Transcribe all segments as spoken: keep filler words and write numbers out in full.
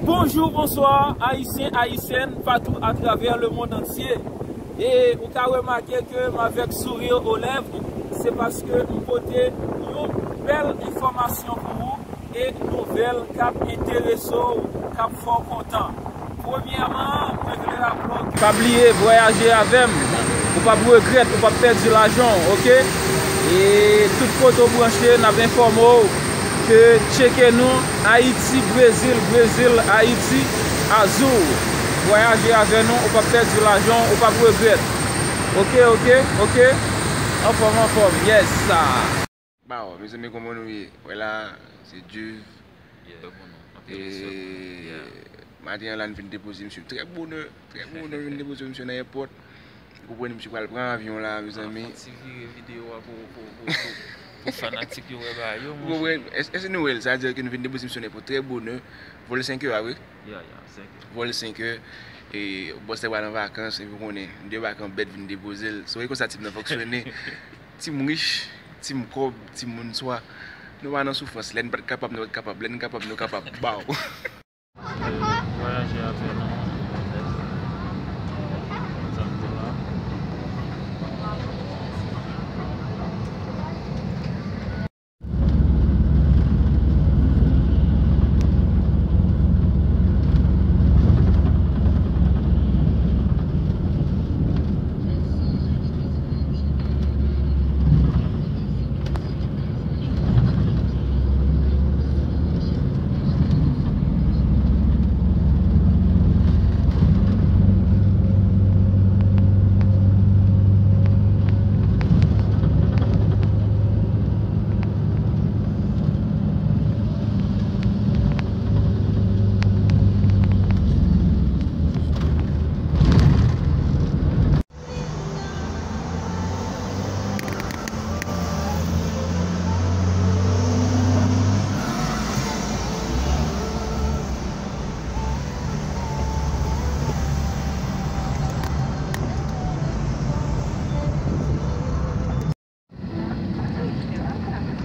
Bonjou, bonswa, Ayisyen, Ayisyèn, patou atravè lemonn antye. E ou ka remake ke m avèk sourire aux lèvres, se paske m pote yon bèl enfòmasyon pou ou e nouvèl k ap enterese w, k ap fè w kontan. Premyèman, mwen vle raple w ke pa bliye vwayaje avè m. Ou p ap regrèt, ou p ap pèdi lajan w, oke? E tout kote w branche, n ap enfòme w ke tcheke nou, Ayiti, Brezil, Brezil, Ayiti, azou. Vwayaje avè nou, ou p ap pèdi lajan w, ou p ap regrèt. Oke, oke, oke? Anfòm, anfòm, yes, sa. Baw, mezanmi, kòman nou ye? Wè la, se Juve. Yeah, bon, non. Anpil respè pou nou. E maten an la, n vin depoze misye trè bonè, trè bonè, vin depoze misye nan èpòt. Ou konprann, misye pral pran avyon la, mezanmi. Fò ti vire videyo a pou, pou, pou, pou, pou fanatik yo wè bagay yo, monchè. Ou konprann? Èske nou wè l? Sa vle di ke nou vin depoze misye nan èpòt trè bonè. Vòl senk è a, wi. Ya, ya, senk è. Vòl senk è. E bòs la pral an vakans, epi ou konnen, m debake an bèt vin depoze l. Se konsa tip nan fonksyone. Team rich, team kòb, team moun swa. Nou pa nan soufrans. Lè n pa t kapab, nou pa t kapab. Lè n kapab, nou kapab. Baw. Vwayaje avè nou. Zanmi la.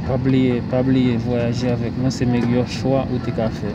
Pa bliye, pa bliye, vwayaje avèk nou se meyè chwa ou te ka fè.